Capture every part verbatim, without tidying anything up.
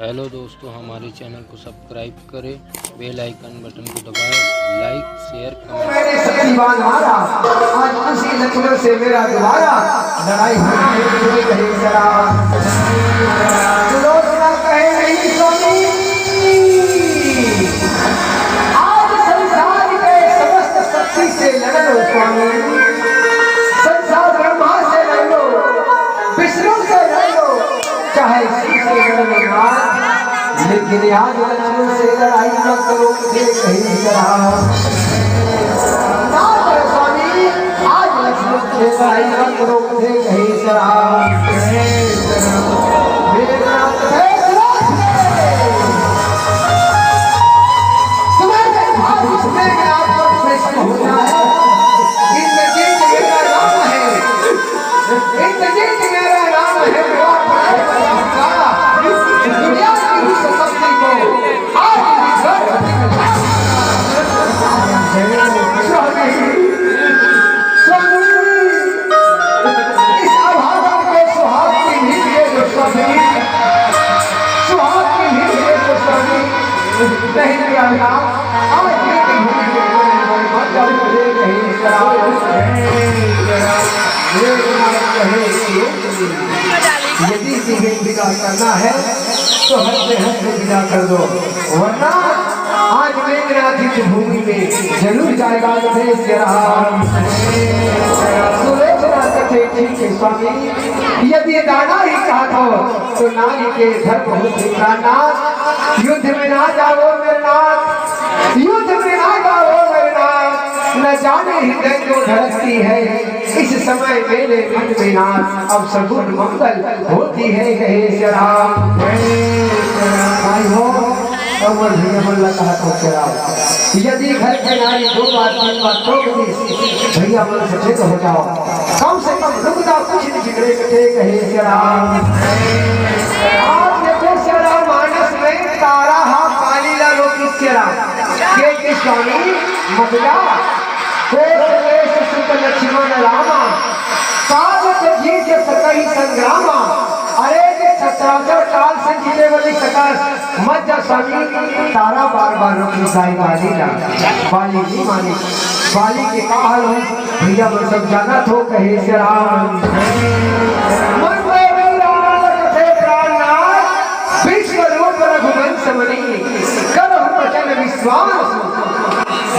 Hello दोस्तों, हमारे channel को सब्सक्राइब करें, बेल आइकन बटन को दबाएं, लाइक, शेयर, कमेंट। मैंने शक्तिवान मारा, आज उसी लक्ष्मण से मेरा दोबारा लड़ाई हुई है, मुझे कहे जरा। सुलोचना कहे, "नहीं स्वामी, आज संसार के समस्त शक्ति से लड़ लो स्वामी, संसार ब्रह्मा से लड़ लो, विष्णु से लड़ लो, चाहे शिव से लड़ लो नाथ, लेकिन आज लक्ष्मण से लड़ाई मत करो, मुझे कहे जरा।" नाथ रे स्वामी, आज लक्ष्मण से लड़ाई मत करो, मुझे कहे जरा। मेघनाथ, हे सुलोचना, तुम्हें आज इस मेघनाथ पर प्रसन्न होना है। इंद्रजीत मेरा नाम है, इंद्रजीत मेरा नाम है, मेरा प्रताप का। दुनिया की उस शक्ति को आज भी गर्व स्वामी, स्वामी, इस अभागन को सुहाग की नींद दे दो स्वामी, सुहाग की नींद दे दो स्वामी। नहीं प्यारा, आज ये दिन भूल के मैं मर जाऊं, ये नहीं शराब। ये ना कहे, यदि तुम्हें विदा करना है तो हंसते हंसते विदा कर दो, वरना आज मेघनाथ इस भूमि में जरूर जाएगा। जय श्री राम। सुलोचना कथे, "ठीक है स्वामी, यदि जाना ही चाहत हो तो नारी के धर्म होते प्राणनाथ, युद्ध में ना जाओ मेरे नाथ, युद्ध में ना जाओ मेरे नाथ, न जाने हृदय क्यों धड़कती है इस समय मेरे मन में नाथ, अब सगुन मंगल होती है।" कहे श्री राम। भाई हो, अमर भैया मन ला कहा था श्री राम, यदि घर के नारी दो बार, तीन बार टोक दी, भैया मन से हो जाओ, कम से कम रुक जाओ, कुछ नहीं बिगड़े कथे। कहे श्री राम। आप देखो श्री राम मानस में तारा हा बाली ला रोकी श्री राम। के के स्वामी मत जा। कोस देश सुत लक्ष्मण रामा, काल के जीत सकहि संग्रामा। अरे जे सचराचर काल से जीते वाली सकस मत जा स्वामी, तारा बार बार रोकी जाए बाली ला। बाली नहीं माने, बाली के का हाल होई? भैया मन सब जानत हो। कहे श्री राम। मन में रघुराज थे प्राणनाथ, विश्व रूप रघुवंश मुनि, करहु वचन विश्वास।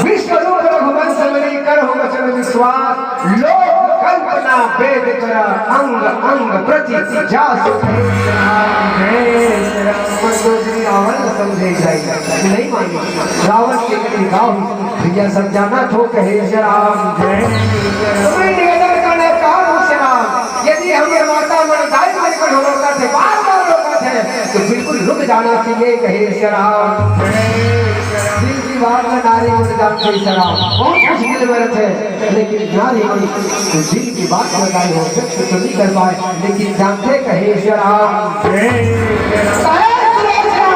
विश्व रूप रघुवंश मुनि, करहु वचन विश्वास। लोक कल्पना वेद कर, अंग अंग प्रति जासु। कहे श्री राम। जय श्री राम। मंदोदरी रावण न समझे जाई, नहीं मानी। रावण के कति गाहु, भैया सब जानत हो। कहे श्री राम। जय श्री राम। तुम्हें निवेदन करने का हूँ श्री राम, यदि हमें माता मन दाई मन को रोकत है, बार बार रोकत है, तो बिल्कुल रुक जाना चाहिए। कहे श्री राम। दिल की बात में नारी मन जानते श्री राम, बहुत कुछ दिल में रखे, लेकिन नारी मन दिल की बात में नारी हो व्यक्त तो नहीं कर पाए, लेकिन जानते। कहे श्री राम। कहे सुलोचना,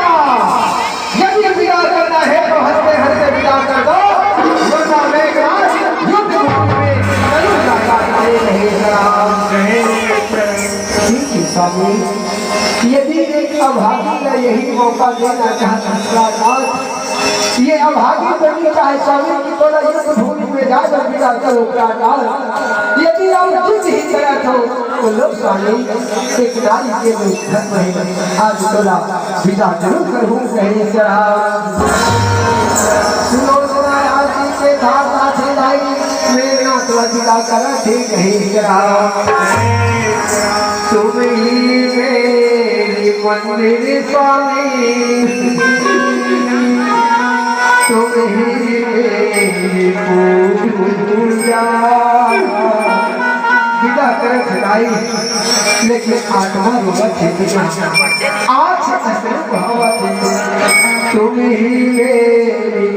यदि विदा करना है तो हंसते हंसते विदा कर दो, वरना मेघनाथ युद्ध भूमि में जरूर जाएगा। कहे श्री राम। ठीक है स्वामी, यदि एक अभागी ला यही मौका देना चाहता था, ये अभागी तो नहीं चाहे स्वामी कि तोला युद्ध भूमि में जाकर विदा करो प्राणनाथ। यदि आप युद्ध ही करत हो तो लो स्वामी, एक नारी के रूप धर्म है, आज तोला विदा जरूर करहूँ। कहे श्री राम। सुलोचना आरती के धार नाथे लाई, मेघनाथ ला विदा करा थे। कहे श्री राम। तुम ही मेरी मंदिर स्वामी, तुम ही मेरी पूजा। विदा करत हे दाई, लेकिन आत्मा रोवत हे बिना। आज असल भावत हे, तुम ही मेरी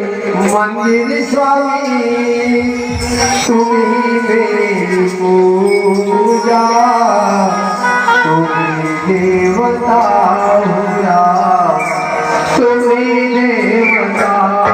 मंदिर स्वामी, तुम ही मेरी पूजा, तुम ही देवता हो राम, तुम ही देवता हो।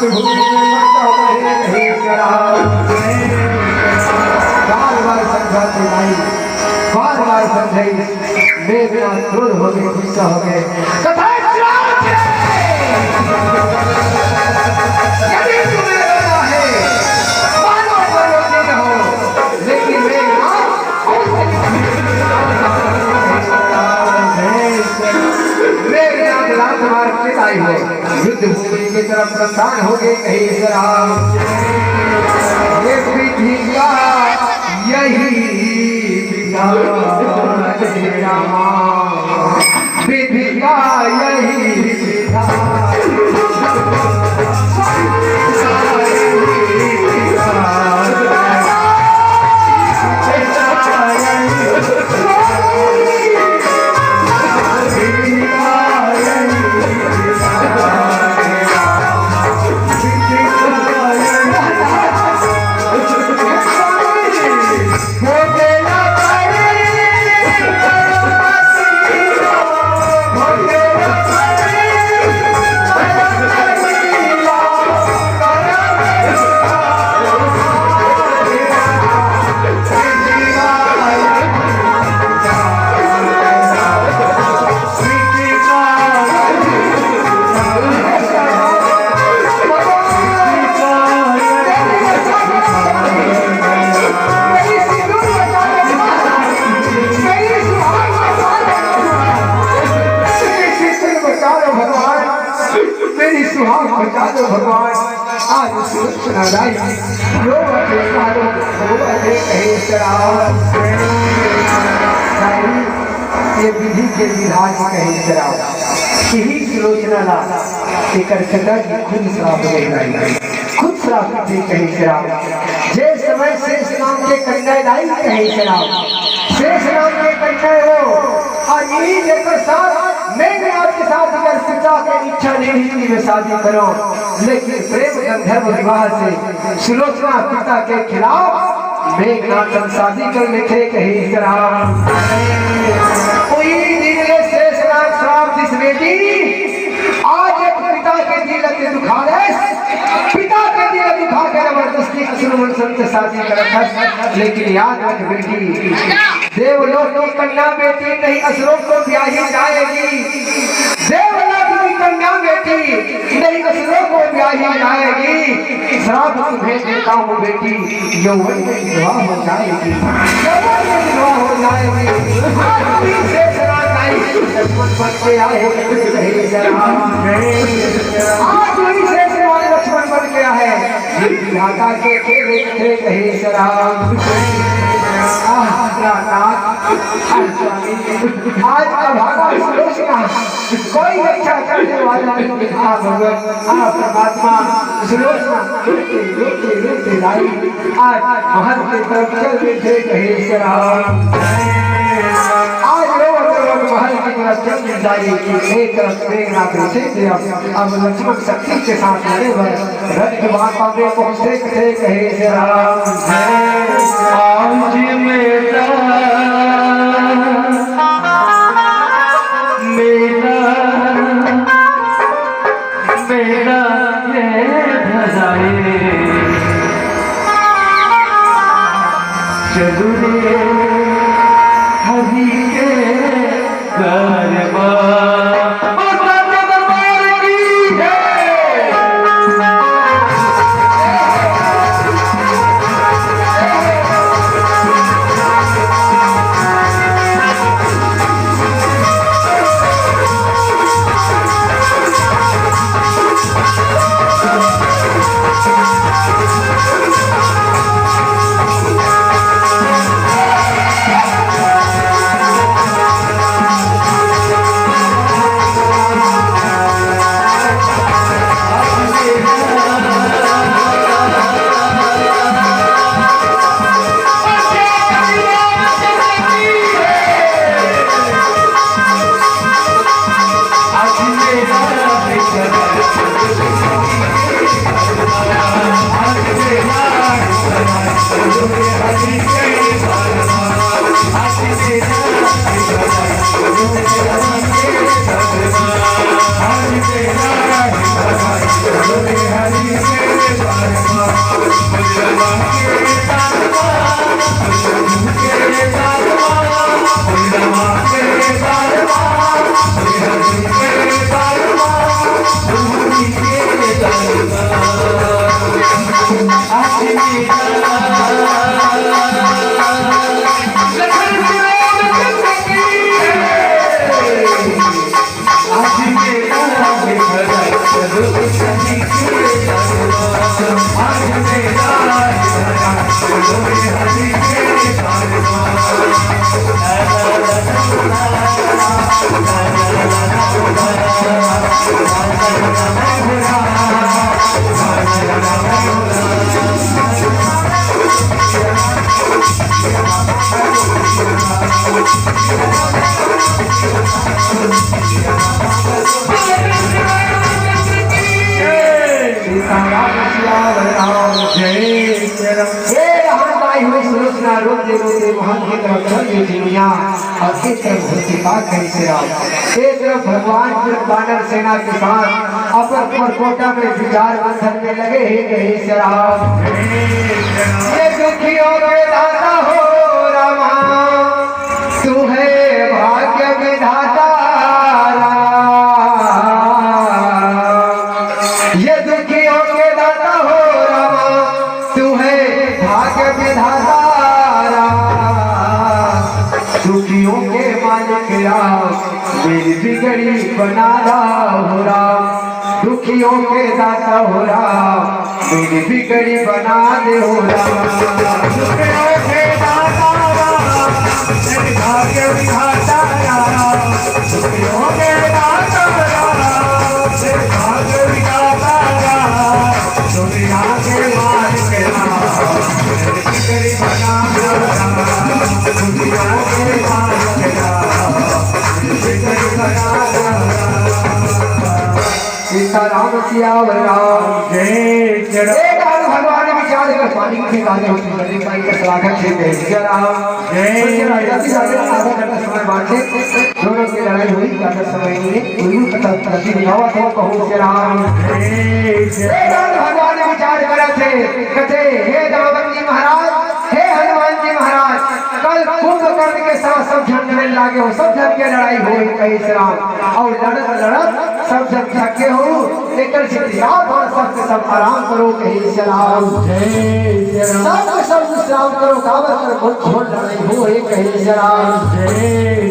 बार बार समझाते भाई, बार बार समझाई, मेघनाथ क्रोध हो गए, गुस्सा हो गए। कथा श्राप है। यदि तुम्हें रोना है, मानो पर्वती न हो, लेकिन मेघनाथ, मेघनाथ राजकुमार पिताई हो, युद्ध भूमि की तरफ प्रस्थान हो गए। कहे श्री राम, ये विधि का यही विधान है रामा, विधि का यही विधान। मेरी सुहाग बचा दो भगवान। आज सुलोचना राय रो बचे मारो, रो बचे कहे श्री राम। ये विधि के विधान कहे श्री राम। यही सुलोचना ला एकर पिता जी खुद श्राप दे रही, खुद श्राप दे कहे श्री राम। जे समय शेष नाम के कन्या लाई कहे श्री राम, शेष नाम के कन्या हो, और यही जेकर साथ मेघनाथ के साथ अगर पिता के इच्छा नहीं थी कि मैं शादी करूं, लेकिन प्रेम गंधर्व विवाह से सुलोचना पिता के खिलाफ मेघनाथ संग शादी कर लेथे कहे श्री राम। कोई दिन ले शेष नाम श्राप दिस बेटी, आज एक पिता के दिल के दुखा दे, पिता के दिल दुखा के जबरदस्ती असुर मन संग शादी करत हस, लेकिन याद रख बेटी, देवलोक की कन्या बेटी नहीं असुरों को ब्याही जाएगी। देवलोक की कन्या बेटी नहीं असुरों को ब्याही जाएगी। श्राप तुम्हें देता हूँ बेटी, यौवन में विधवा हो जाएगी, यौवन में विधवा हो जाएगी। आज भी शेष नाग आई लक्ष्मण बन के आए, आज भी शेष नाग लक्ष्मण बन के आए। विधाता के खेल थे कहे श्री राम। आह, नाथ, आह, स्वामी, आज अभागा सुलोचना कोई रक्षा करने वाला नहीं। आह, भगवान, आह, परमात्मा, सुलोचना रोते, रोते, रोते लाई। आज महल के तरफ चल बैठे कहे श्री राम। आज रोवत रोवत महल की तरफ चल जाई कि एक तरफ मेघनाथ, दूसरी तरफ अब लक्ष्मण शक्ति के साथ लड़े बर रथ वापा में पहुंचे थे कहे श्री राम। आज मेरा, मेरा, मेरा ये भजाए चलुरे हरि के दरबार। और बाबा दरबार की जय। सीताराम सियावर राम। जय श्री राम। हे राम बाई हुई सुलोचना, रोते रोते महल की तरफ चल दी थी मैया। और एक तरफ होती बात कही श्री राम, एक तरफ भगवान फिर बानर सेना के साथ अपन परकोटा में विचार मंथन में लगे ही कही श्री राम। ये दुखियों के दाता हो रामा, तू है भाग्य विधाता रामा। ये दुखियों के दाता हो रामा, तू है भाग्य विधाता रामा। दुखियों के मालिक राम, मेरी बिगड़ी बना रहा हो राम। दुखियों के दाता हो राम, मेरी बिगड़ी बना दे हो राम। दुखियों के दाता राम, मेरी भाग्य विधाता राम। दुखियों के दाता राम, मेरी भाग्य विधाता राम। दुनिया के मालिक राम, मेरी बिगड़ी बना दे हो राम। दुनिया के मालिक राम, मेरी बिगड़ी बना दे हो राम। सीताराम सियावर राम। जय श्री राम। एक बार भगवान विचार कर पानी के गाने होते हैं, पानी का स्वागत है, जय श्री राम। जय श्री राम। जल्दी, जल्दी, आधा घंटा समय बांट ले। दोनों की लड़ाई हुई, ज्यादा समय नहीं है। गुरु का गति दिखावा तो कहूँ श्री राम। जय श्री राम। एक बार भगवान विचार करे थे, कहते, हे दामन जी महाराज, हे हनुमान जी महाराज, कल कुंभकर्ण के साथ सब झन लड़े लागे हो, सब झन के लड़ाई हो गई, कहे श्री राम। और लड़त लड़त सब झन थके हो, एकर से तैयार हो, सब के सब आराम करो, कहे श्री राम। जय श्री राम। सब के सब विश्राम करो, काबर कर बहुत घोर लड़ाई हो गई, कहे श्री राम। जय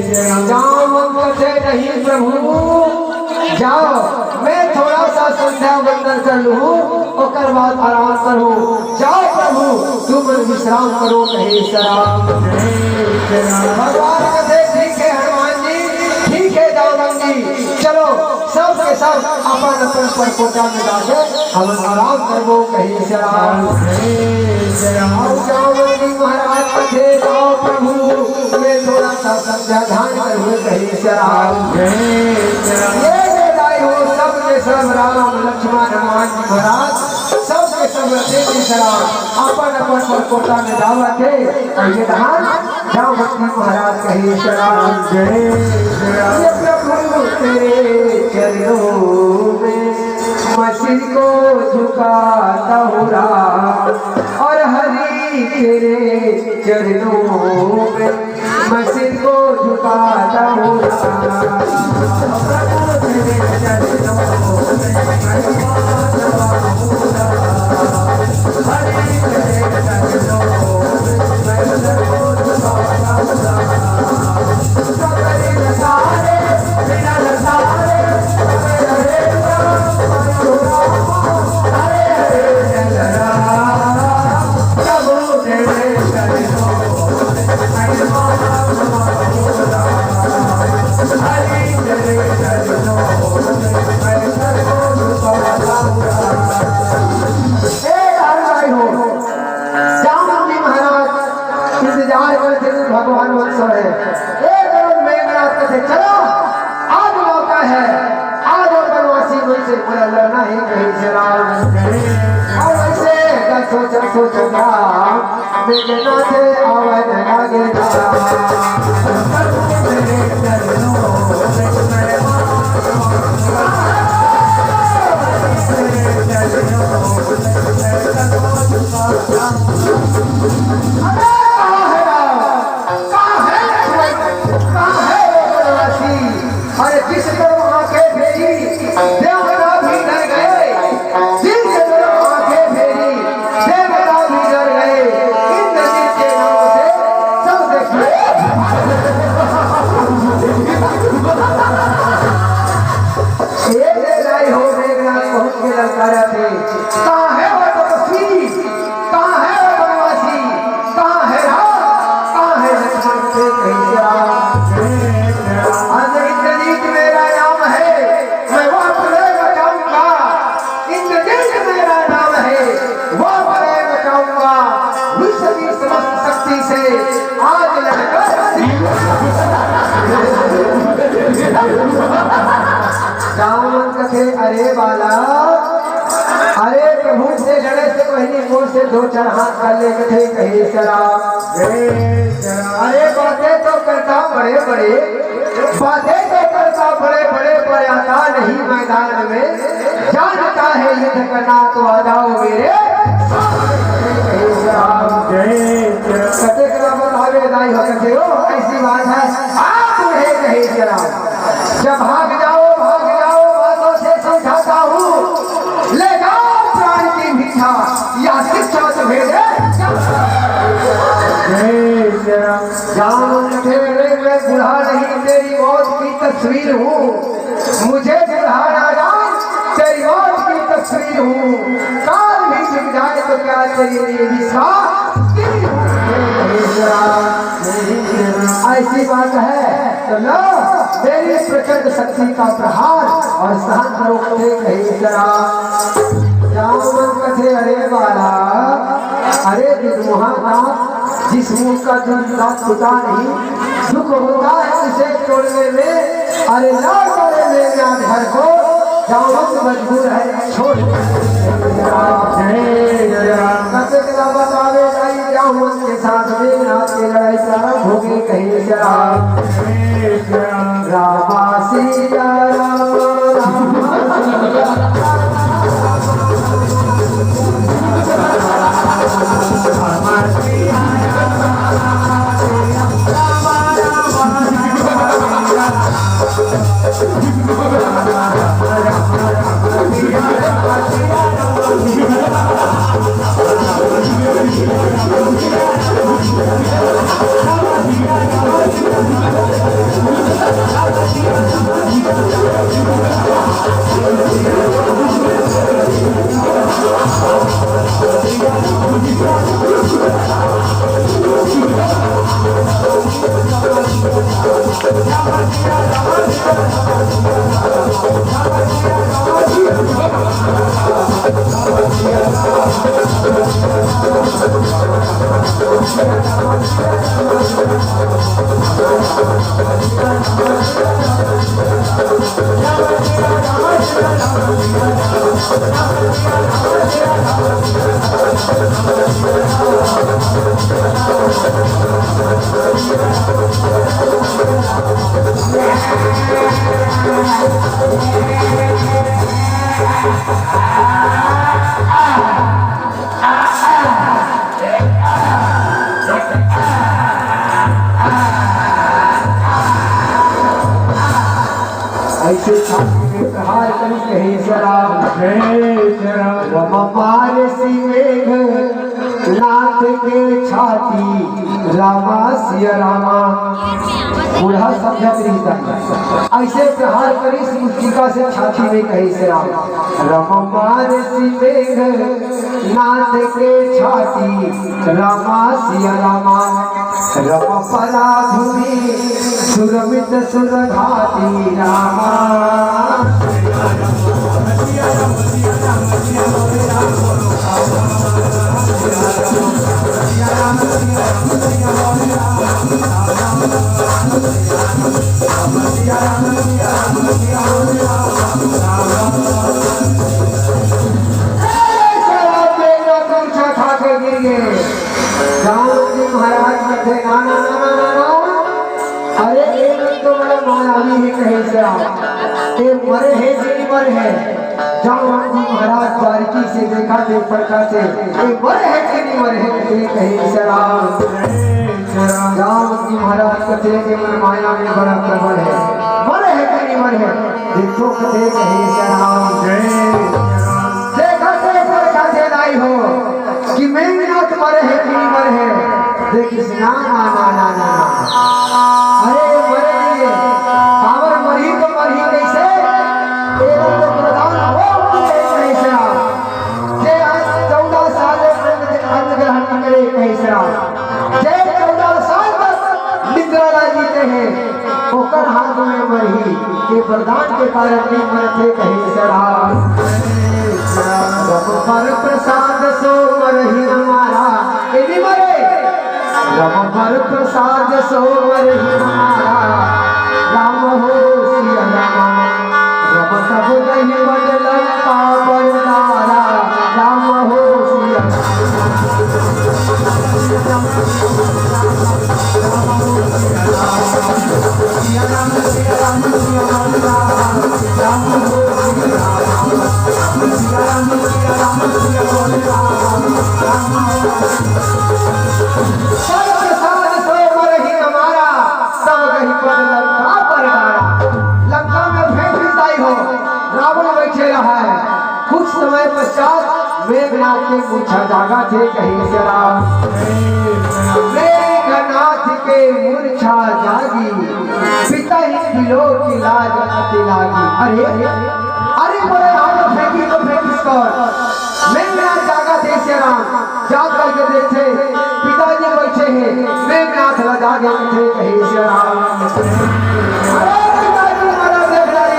श्री राम। जाओ मन कथे नहीं प्रभु, जाओ, मैं थोड़ा सा संध्या वंदन कर लूँ, ओकर बाद आराम करो। जाओ प्रभु, तुम विश्राम करो, कहे श्री राम। भगवान कहते, ठीक है हनुमान जी, ठीक है दामन जी, चलो सब के सब अपन अपन परकोटा में जाके हम आराम करबो, कहे श्री राम। आओ दामन जी महाराज कहते, जाओ प्रभु, मैं थोड़ा सा संध्या ध्यान करबो, कहे श्री राम। ये ले लाई हो सब के सब राम लक्ष्मण हनुमान जी महाराज, सब के सब रथे के श्री राम अपन अपन परकोटा में जावत हे। और ये धान जाओ भक्ति महाराज कहे श्री राम। जय श्री राम। ये प्रभु तेरे चरणों में मैं सिर को झुकाता हूँ राम, और हरि तेरे चरणों में मैं सिर को झुकाता हूँ राम। प्रभु तेरे चरणों में मैं झुकाता हूँ राम। हरि तेरे चरणों में मैं सिर को झुकाता हूँ राम। सगरी नसारे, बिना नसारे, हरे हरे राम, हरे राम, हरे हरे जय राम। प्रभु तेरे चरणों में मैं झुकाता हूँ राम। हे धारी भाई हो, श्याम जी महाराज इंतजार करते हुए भगवान वत्स है। एक और मेघनाथ कहते, चलो, आज मौका है, आज वनवासी मन से बोला लड़ना ही कहीं से राम। और ऐसे का सोचा सोचा मेघनाथ आवन लागे। अरे कहाँ है राम? कहाँ है लक्ष्मण? कहाँ है वो वनवासी? अरे जिस तरफ आंखें फेरी, देवता भी डर गए। जिस तरफ आंखें फेरी, देवता भी अरे बाला, अरे प्रभु से लड़े से पहिली मोर से दो चार हाथ कर ले कथे कहे श्री राम। जय श्री राम। अरे बातें तो करता बड़े बड़े, बातें तो करता बड़े बड़े, पर आता नहीं मैदान में। जानता है युद्ध करना तो आ जाओ मेरे सामने कहे श्री राम। जय श्री राम। कते करा बतावे दाई हो कथे हो, ऐसी बात है। आप उन्हें कहे श्री राम। जब भाग जाओ, भाग जाओ, बातों से समझाता हूँ। ले जाओ प्राण की भिक्षा, या शिक्षा तुम्हें दे। जय श्री राम। जाओ, तेरे मैं बूढ़ा नहीं, तेरी मौत की तस्वीर हूँ। मुझे बूढ़ा ना जान, तेरी मौत की तस्वीर हूँ। काल भी झुक जाए तो क्या तेरी ये विश्वास? ऐसी बात है तो लो, मेरी प्रचंड शक्ति का प्रहार और सहन करो, कहे कहे श्री राम। जामवंत कथे, अरे बाला, अरे दुर्मुहा का, जिस मुंह का दुर्दांत टूटा नहीं, दुख होता है उसे तोड़ने में। अरे लाड़ करे मेरे याद घर को, जामवंत मजबूर है छोड़। जय जय राम। कते करा बतावे दाई, जामवंत के साथ मेघनाद की लड़ाई प्रारंभ हो गई कहे श्री राम। जय जय राम। रामा सीता राम। ऐसे छाती में प्रहार करिस हे श्री राम। हे श्री राम। रम मारसि मेघनाथ के छाती, रामा सिया रामा। बूढ़ा समझत रहिस हे। ऐसे प्रहार करिस मुष्टिका से छाती में कहे श्री राम। रम मारसि मेघनाथ के छाती, रामा सिया रामा। रम पराधुनी सुरमित सुरघाती रामा। जामवंत जी महाराज कथे, "ना, ना, ना, ना, ना, ना। अरे, ये मन तो बड़ा मायावी हे," कहे श्री राम। "ये मरे हे कि नहीं मरे हे?" जामवंत जी महाराज बारीकी से देखथे, परखथे, "ये मरे हे कि नहीं मरे हे?" कहे श्री राम। जामवंत जी महाराज कथे, "ये मन माया में बड़ा प्रबल हे, मरे हे कि नहीं मरे हे?" देखो कथे कहे श्री राम। देखथे परखथे दाई हो कि मेघनाथ मरे हे कि नहीं मरे हे। देखिस, "ना, ना, ना, ना, ना, ना। अरे, मरे नहीं हे। काबर मरही तो मरही कइसे? एला तो वरदान हो," कहे श्री राम। जे आज चौदह साल अन्न, अन्न ग्रहण करे कहे श्री राम। जे चौदह साल तक निद्रा ला जीते हे, ओकर हाथ में मरही, ये वरदान के कारण नहीं मरथे कहे श्री राम। रम बर प्रसाद सो मरही न मारा, ये नहीं मरे। रम बर प्रसाद सो मरही न मारा, राम हो सिया राम। रम तब गही बदल सब प्रसाद सो मरहि अमारा, सब गहि पद लंका पर डारा। लंका में भयंकर ताई हो, रावण बैठे रहा है। कुछ समय पश्चात मेघनाथ के मूर्छा जागा थे, कहे श्री राम। मेघनाथ के मूर्छा जागी, पिता ही बिलोकि लाज अति लागी। अरे, अरे, बोले, "हाँ, तो फेंकी, तो फेंकी इसको।" मेघनाथ जागा थे, श्री राम, जाग करके देखे, पिताजी बैठे हैं, मेघनाथ ला जागे थे, कहे श्री राम। अरे, पिताजी, बोला मेघनाथ,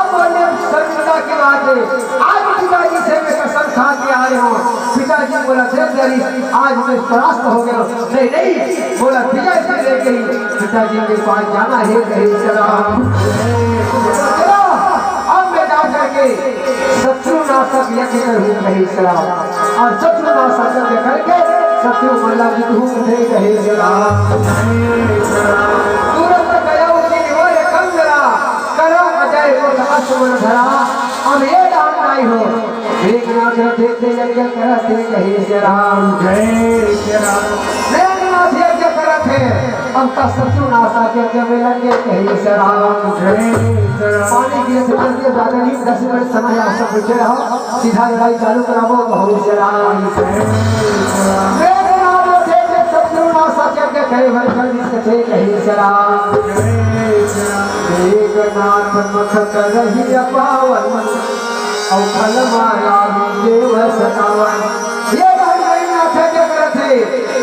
अब बोले, "शर्मिंदा की बात है, आज पिताजी से मैं कसम खा के आ रहा हूँ।" पिताजी बोला, "देख मेघनाथ, आज मैं परास्त हो गया।" नहीं, नहीं, बोला, "विजय से लेके ही पिताजी के पास जाना है, कहे श्री राम।" चलो, अब मैं जा करके शत्रुनाशक यज्ञ करूँ, कहे श्री राम। और शत्रुनाशक यज्ञ करके शत्रु मल्ल विधु थे, कहे श्री राम। तुरंत गया उठि ओहि कंगरा, करा अजय उठ असुमन धरा। अब ये दान नहीं हो, मेघनाथ रथे ते यज्ञ करत हे, कहे श्री राम। जय श्री राम। मेघनाथ यज्ञ करत हे, अब का शत्रु नाशा के यज्ञ में लगे, कहे श्री राम। जय श्री राम। पानी गिरे थे, जल्दी ज्यादा नहीं, दस मिनट समय आप सब बैठे रहो, सीधा लड़ाई चालू कराओ, कहो श्री राम। जय श्री राम। मेघनाथ रथे ते शत्रु नाशा के यज्ञ करे, भर कर जिसके थे, कहे श्री राम। जय श्री राम। मेघनाथ मख करहिया पावन, अउ खल माया देव सतावन। ये डहर मेघनाथ यज्ञ करत हे,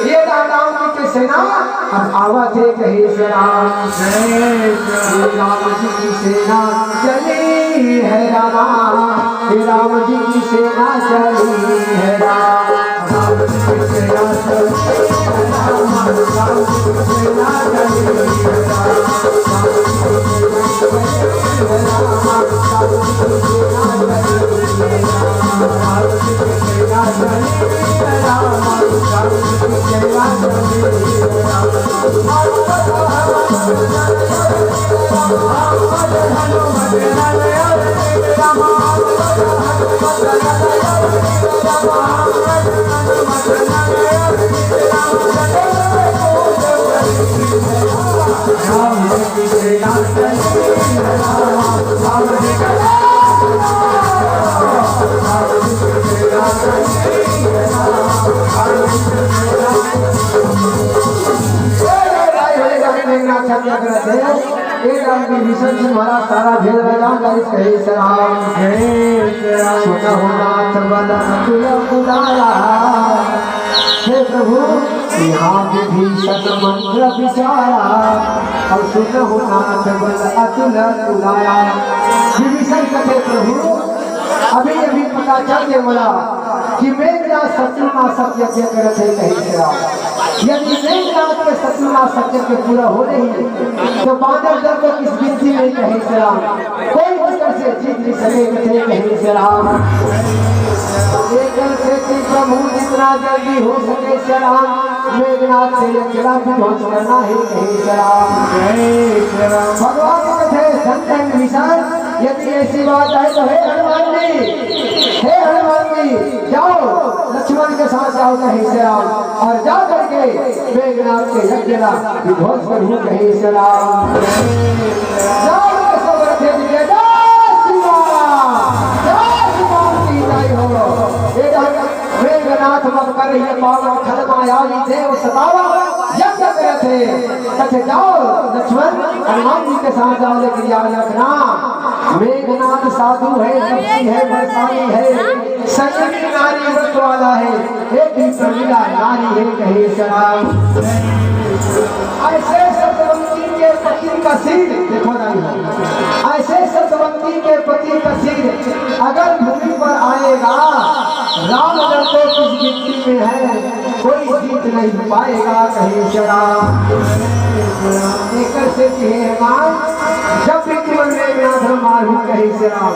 ये डहर राम जी के सेना अब आवत हे, कहे श्री राम। जय श्री राम जी की सेना चली है रामा, हे राम जी की सेना चली है रामा। एक राम विभीषण से महाराज सारा भेद राजा का इस कहे श्री राम। सुनहु नाथ बल अतुल उदारा। हे प्रभु, यहाँ विभीषण मंत्र विचारा, अउ सुनहु नाथ बल अतुल उदारा। विभीषण कथे, प्रभु, अभी अभी पता चल के बोला कि मेघनाथ शत्रुनाशक यज्ञ करत हे, कहे श्री राम। यदि मेघनाथ के शत्रुनाशक यज्ञ पूरा हो नहीं, तो बानर दल तो किस गिनती में, कहे श्री राम। कोई भी तरह से जीत नहीं सके, कहे, कहे श्री राम। एक तरह से कि प्रभु जितना जल्दी हो सके श्री राम, मेघनाथ से ये किला विध्वंस करना है, कहे श्री राम। जय श्री राम। भगवान कहते हैं, संत विभीषण, यदि ऐसी बात है तो हे हनुमान जी, हे हनुमान जी, जाओ लक्ष्मण के साथ जाओ, कहे श्री राम, और जा करके मेघनाथ के यज्ञ ला विध्वंस करूँ, कहे श्री राम। राम के सब रथे दिव्य जय श्री राम, जय श्री राम की जय हो। ये जाकर मेघनाथ मत कर ये पावन खल मायावी देव सतावा यज्ञ करत हे। कथे जाओ लक्ष्मण हनुमान जी के साथ जाओ, लेकिन याद रखना मेघनाथ साधु है, तपसी है, बरसानी है, संयमी नारी व्रत वाला है, एक ही प्रमिला नारी है, कहे श्री राम। ऐसे सतवंती के पति का सिर, देखो नारी हो, ऐसे सतवंती के पति का सिर अगर भूमि पर आएगा, राम अगर तो किस मिट्टी में है, कोई जीत नहीं पाएगा, कहे श्री राम। एकर से कहे हनुमान, जब भी तुमन मेघनाथ मारू, कहे श्री राम,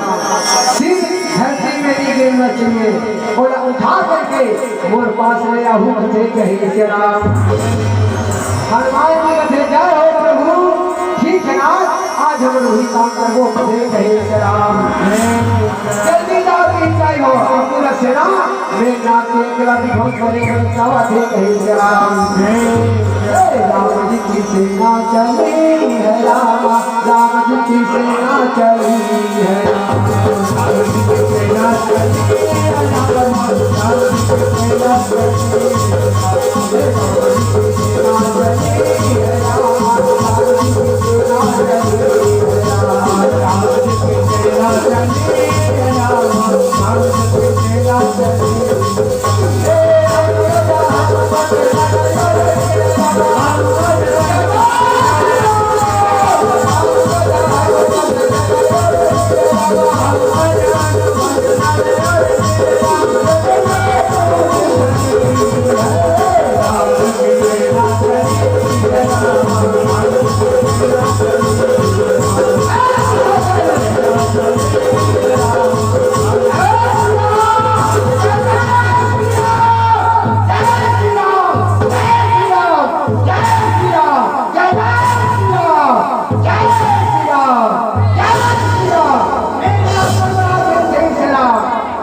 सिर धरती में नहीं गिरना चाहिए, बोला उठा करके मोर पास ले आहू, कथे, कहे श्री राम। हनुमान जी कथे, जय हो प्रभु, ठीक है ना? जब वही काम करबो, दे कहे राम। जल्दी जाओ, तीन टाइम हो, पूरा सेना मेघनाथ के एकला विध्वंस करे, बचावा दे कहे राम। हे राम जी की सेना चली है राम, राम जी की सेना चली है राम। राम जी की सेना चली है राम, राम जी की सेना चली है राम।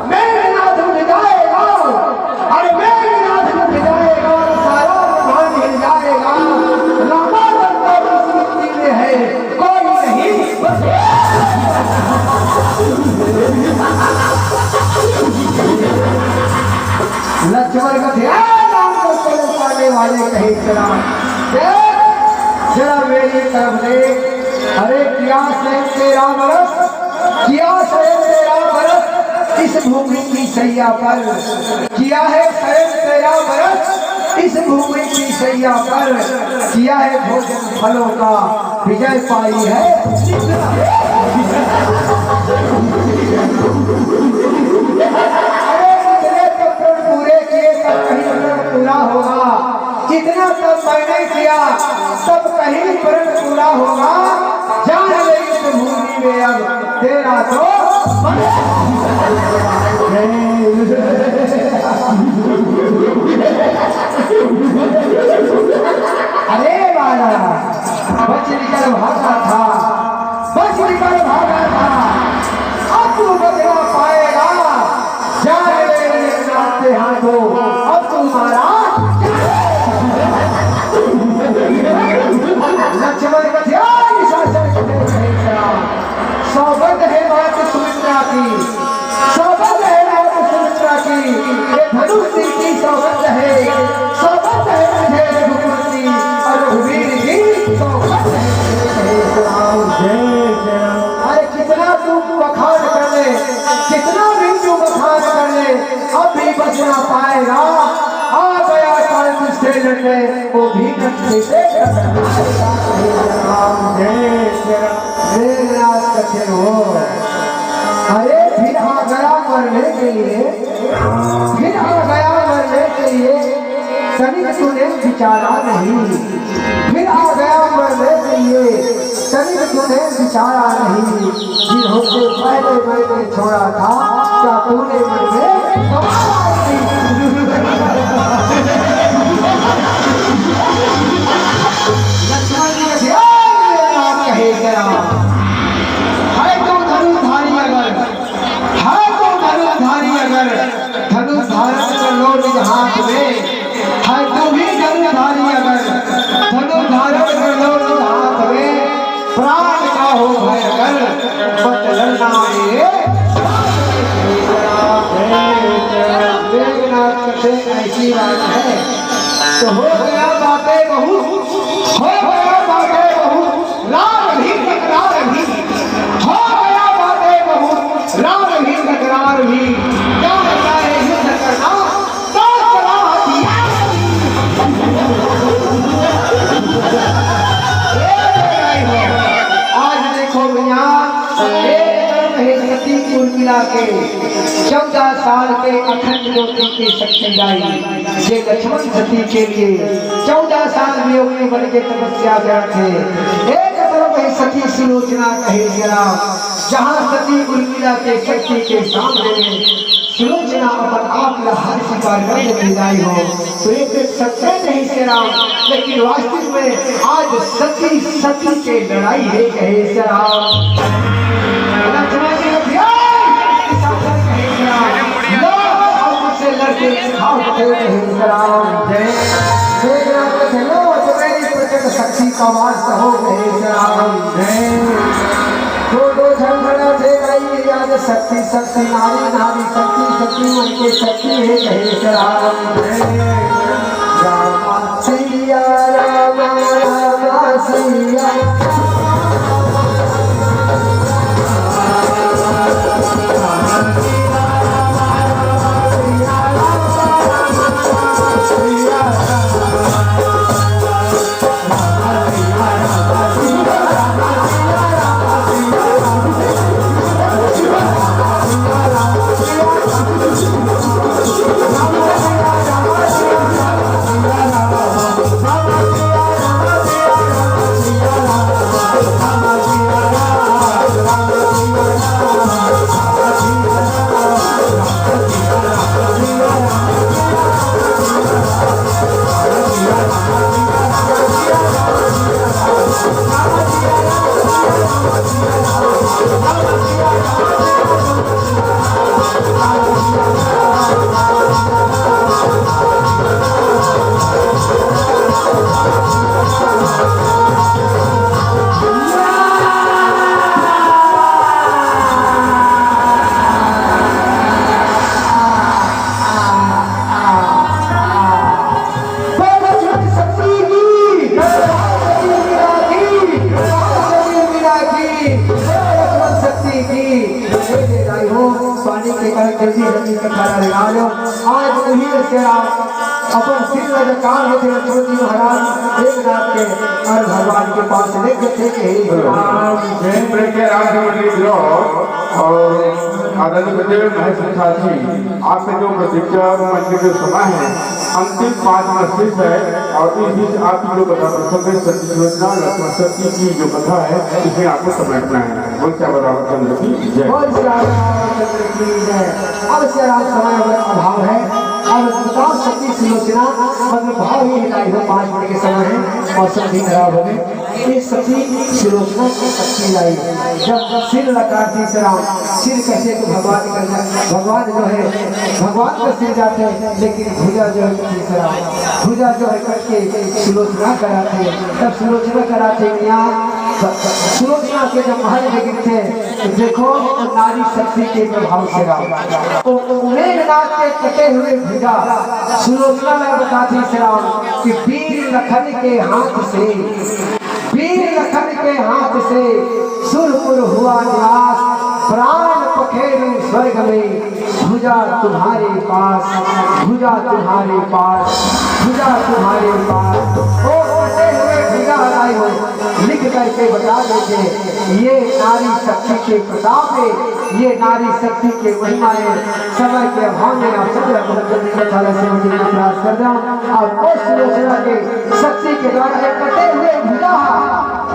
मेघनाथ उठ जाएगा, अरे मेघनाथ उठ जाएगा, सारा ब्रह्मांड हिल जाएगा। रामानंद की स्मृति में है, कोई नहीं। लक्ष्मण कथे, "ए राम को चले पाने वाले कहे चला, देख, जरा मेरी तरफ देख, अरे क्या से तेरा बरस, किया शयन तेरा बरस इस भूमि की शैया पर, किया है शयन तेरा बरस इस भूमि की शैया पर, किया है भोजन फलों का विजय पाई है।" अरे जितने तो प्रण पूरे किए, सब कहीं प्रण पूरा होगा। जितना तप मैंने किया, सब कहीं प्रण पूरा होगा। जान ले इस भूमि में अब तेरा तो अरे वाला बच निकल भागा था, बच निकल भागा था, अब तू बच ना पाएगा। जान ले मेरे नाते हाथों, अब तुम्हारा लक्ष्मण कथ्याय शासन कहे कहे करा। सौगंध है मात सुमित्रा की, सौगंध है मात सुमित्रा की, ये धनुष तीर की सौगंध है, सौगंध है मुझे रघुकुल की और रघुवीर की सौगंध है। अरे कितना तू बखान कर ले, कितना भी तू बखान कर ले, अब भी बच ना पाएगा। आ गया काल तुझसे लड़ने, वो भी कंधे से टकराएगा। मेघनाथ कथे हो, अरे फिर आ गया मरने के लिए, फिर आ गया मरने के लिए, तनिक तूने विचारा नहीं। फिर आ गया मरने के लिए, तनिक तूने विचारा नहीं। जिन्होंने पहले मैंने छोड़ा था, क्या तूने मन में गंवारा नहीं? लक्ष्मण जी का ध्यान मेरा कहे गया। है तो धनुर्धारी अगर, है तो धनुर्धारी अगर, धनुष धारण कर लो निज हाथ में। है तू भी धनुर्धारी अगर, धनुष धारण कर लो निज हाथ में। प्राण का हो भय अगर, मत लड़ना मेरे। मेघनाथ कथे ऐसी बात है, तो हो गया बातें बहुत, हो गया बातें बहुत, लाल भी तकरार भी, हो गया बातें बहुत, लाल भी तकरार भी, क्या होता है युद्ध करना, तो चला हथियार भी। आज देखो भैया, एक तरफ है सती उर्मिला के चौदह साल के अखंड ज्योति की शक्ति गाई, ये लक्ष्मण सती के लिए चौदह साल वियोग में बन के तपस्या करत हे। एक तरफ है सती सुलोचना कहे जरा, जहाँ सती उर्मिला के शक्ति के सामने में सुलोचना अपन आप ला हर स्वीकार कर लेथे दाई हो, तो एक एक सत्य कहे श्री राम, लेकिन वास्तविक में आज सती सती के लड़ाई हे कहे श्री राम। लक्ष्मण जी ने दिया, कहे श्री राम, लो, अब मुझसे लड़के खाओ कहे श्री राम। जय। मेघनाथ कथे लो, तो मेरी प्रचंड शक्ति का वास हो कहे श्री राम। जय। दो दो झगड़ा थे भाई, आज शक्ति शक्ति नारी नारी शक्ति शक्ति मन के शक्ति हे कहे श्री राम। राम सिया राम, राम सिया। शक्ति की, शक्ति की, जय लक्ष्मण शक्ति की। हे राई हो, पानी के कारण जल्दी जल्दी कथा ला लगा लो। आज उही से आप अपन सिर में जो कान होते लक्ष्मण जी महाराज मेघनाथ के और भगवान के पास लेके थे कि हे राम। प्रेम के राम जी मंडली द्रोह और आदरणीय गुरुदेव महेश प्रसाद जी, आपके जो प्रतीक्षा मंच के जो समय है, अंतिम पाँच मिनट शेष है और इस बीच आपकी जो कथा प्रसंग है, सत्य सुलोचना लक्ष्मण शक्ति की जो कथा है, इसमें आपको समेटना है। बोल सियावर रामचंद्र की जय। बोल सियावर रामचंद्र की जय। अब सिया राम समय अगर अभाव है, अब बताओ सती सुलोचना, मतलब भाव ही हिलाई हो, पाँच मिनट के समय है, मौसम भी खराब हो गए। ये सती सुलोचना की शक्ति लाई। जब सिर लगा थी सिया राम, सिर कैसे तो भगवान कर, भगवान जो है, भगवान का सिर जाते हैं, लेकिन भुजा जो है कटी सिया राम, भुजा जो है कट के सुलोचना कराते हैं। तब सुलोचना कराते हैं यहाँ, सुलोचना के जब महल में गिरते हैं, तो देखो, नारी शक्ति के प्रभाव से राम। तो मेघनाथ के कटे हुए भुजा सुलोचना ला बताथे श्री राम कि वीर लखन के हाथ से, वीर लखन के हाथ से सुरपुर हुआ निवास, प्राण पखेरु स्वर्ग में, भुजा तुम्हारे पास, भुजा तुम्हारे पास, भुजा तुम्हारे पास। ओ कटे हुए भुजा लाए हो, लिख करके बता देते। ये नारी शक्ति के प्रताप है, ये नारी शक्ति के महिमा है। समय के अभाव में आप सब लोग जल्दी कथा ला सेवा के लिए प्रयास कर दो। और उस सुलोचना के शक्ति के द्वारा ये कटे हुए भुजा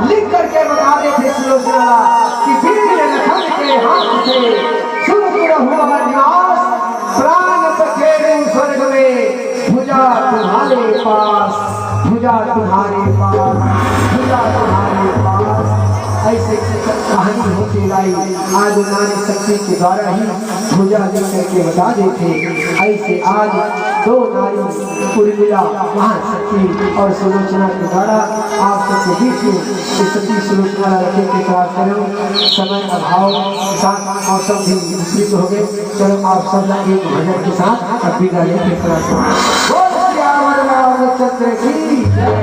लिख करके बता देते सुलोचना कि वीर लखन के हाथ से सुरपुर हुआ निवास, प्राण पखेरु स्वर्ग में, भुजा तुम्हारे पास, भुजा तुम्हारे पास, भुजा तुम्हारे पास। ऐसे कहानी होती लाई। आज नारी शक्ति के द्वारा ही भुजा लेकर के बता देते। ऐसे आज दो नारी उर्मिला महाशक्ति और सुलोचना के द्वारा आप सबके बीच में ये सती सुलोचना रखे के प्रयास करें। समय अभाव के साथ मौसम भी विपरीत हो गए। चलो, आप सब ना एक भजन के साथ अब विदा लेते हैं। बोल सियावर रामचंद्र की जय।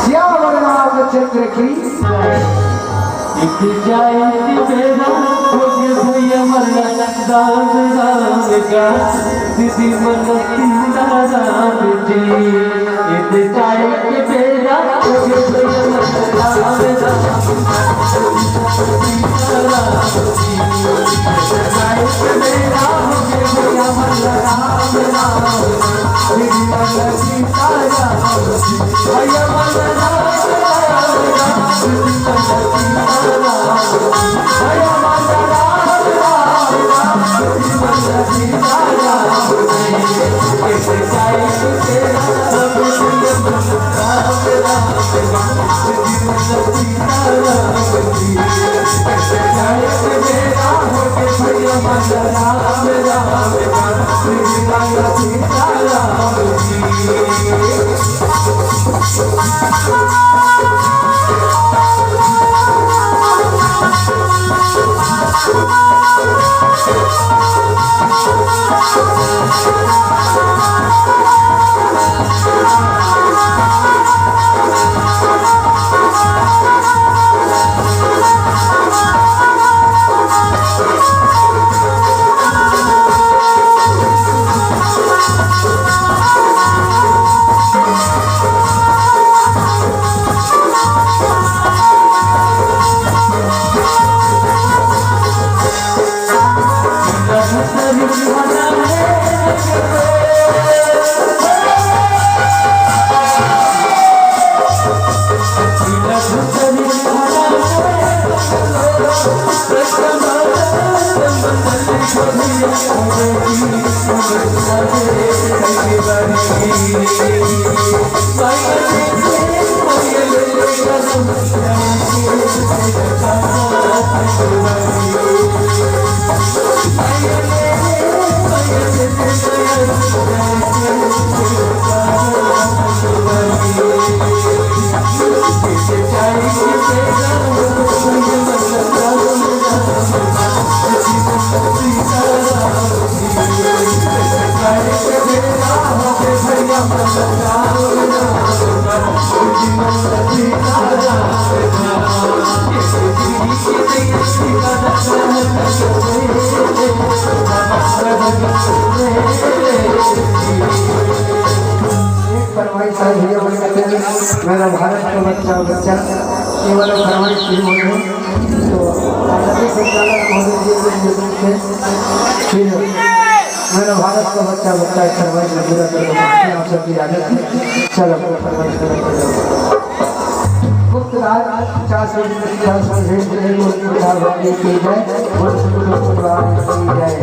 सियावर रामचंद्र की जय। एक जाए के बेरा हो गए भैया मरना, राम राम का दीदी मन सीता राम जी। एक जाए के बेरा हो गए भैया मरना, राम राम। एक फरमाइश है भैया, बोले कहते हैं, मेरा भारत का बच्चा, बच्चा, ये वाला फरमाइश शुरू हो गया। तो आदरणीय संचालक महोदय जी के निर्देश से फिर मेरा भारत का बच्चा, बच्चा एक फरमाइश में पूरा कर दो, आप सबकी इजाजत है। चलो, फरमाइश करो। गुप्त राज पचास रुपये, पचास रुपये, पचास रुपये की जय, गुरु गुरु भगवान की जय।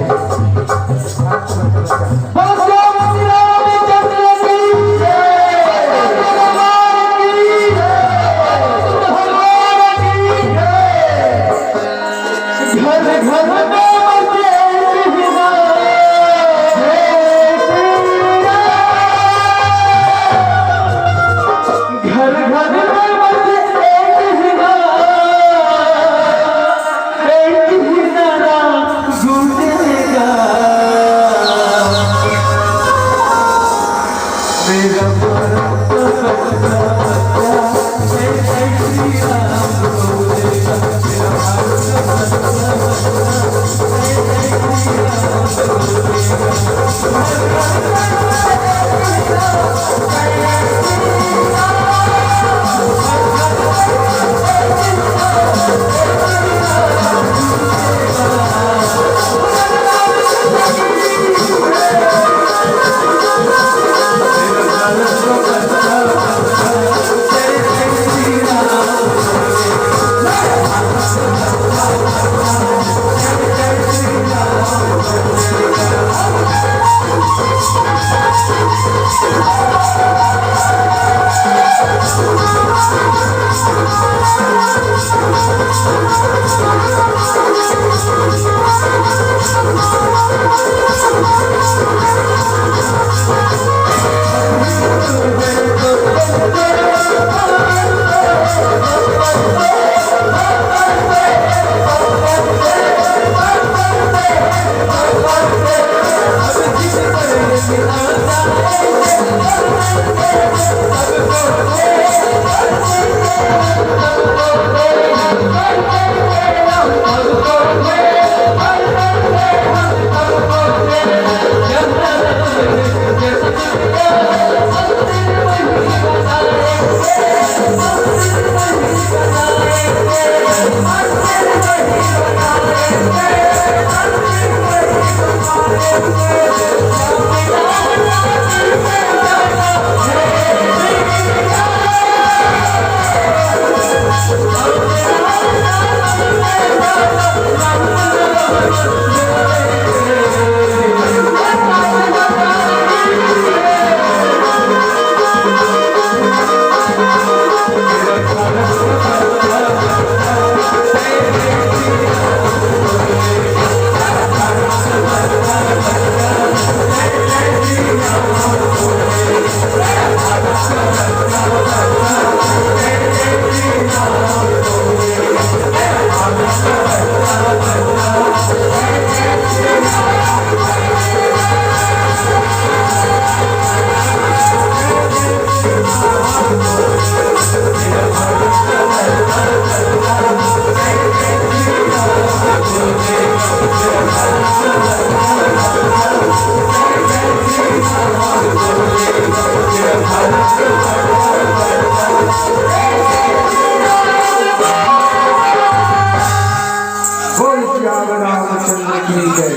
बोल सियावर रामचंद्र की जय।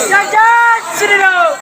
जय जय श्री राम।